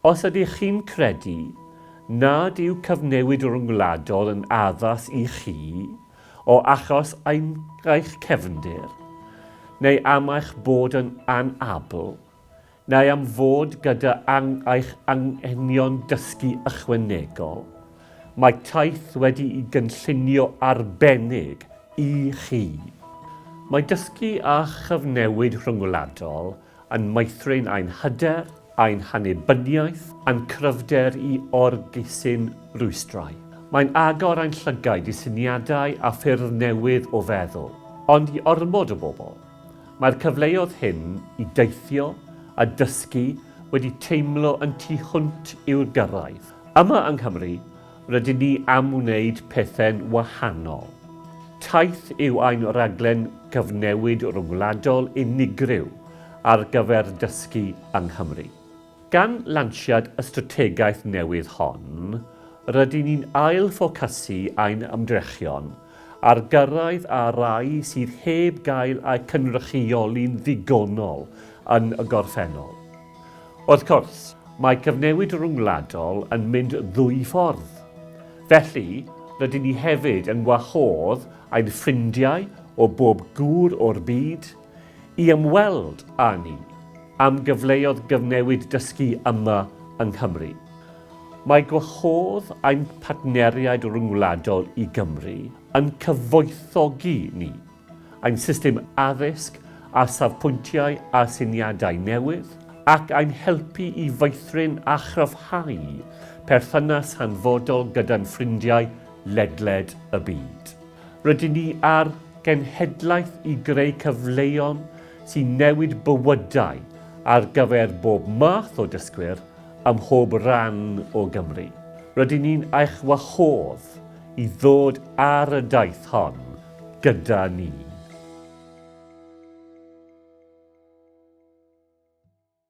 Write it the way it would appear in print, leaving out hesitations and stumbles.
Os ydych chi'n credu nad yw cyfnewid rhyngwladol yn addas i chi o achos eich cefndir, neu am eich bod yn anabl, neu am fod gyda eich anghenion dysgu ychwanegol, mae taith wedi'i gynllunio arbennig i chi. Mae dysgu a chyfnewid rhyngwladol yn meithrin ein hyder, ein hannibyniaeth, a'n cryfder i orgeisyn rwystrau. Mae'n agor ein llygaid i syniadau a ffyrdd newydd o feddwl. Ond i ormod o bobl, mae'r cyfleoedd hyn i deithio a dysgu wedi teimlo yn tu hwnt i'w gyrraedd. Yma yng Nghymru, Rydyn ni am wneud pethau'n wahanol. Taith yw ein rhaglen gyfnewid ryngwladol unigryw ar gyfer dysgu yng Nghymru. Gan lansiad y strategaeth newydd hon, rydyn ni'n ail-ffocysu ein ymdrechion ar gyrraedd â rai sydd heb gael eu cynrychioli'n ddigonol yn y gorffennol. Wrth gwrs, mae cyfnewid rhyngwladol yn mynd ddwy ffordd. Felly, rydyn ni hefyd yn gwahodd ein ffrindiau o bob gŵr o'r byd i ymweld â ni am gyfleoedd gyfnewid dysgu yma yng Nghymru. Mae gwahodd ein partneriaid rhyngwladol i Gymru yn cyfoethogi ni. ein system addysg â safbwyntiau a syniadau newydd, ac ein helpu i feithrin a chryfhau perthynas hanfodol gyda'n ffrindiau ledled y byd. Rydyn ni ar genhedlaeth i greu cyfleon sy'n newid bywydau ar gyfer bob math o dysgwyr ym mhob rhan o Gymru. Rydyn ni'n eich wahodd i ddod ar y daith hon gyda ni.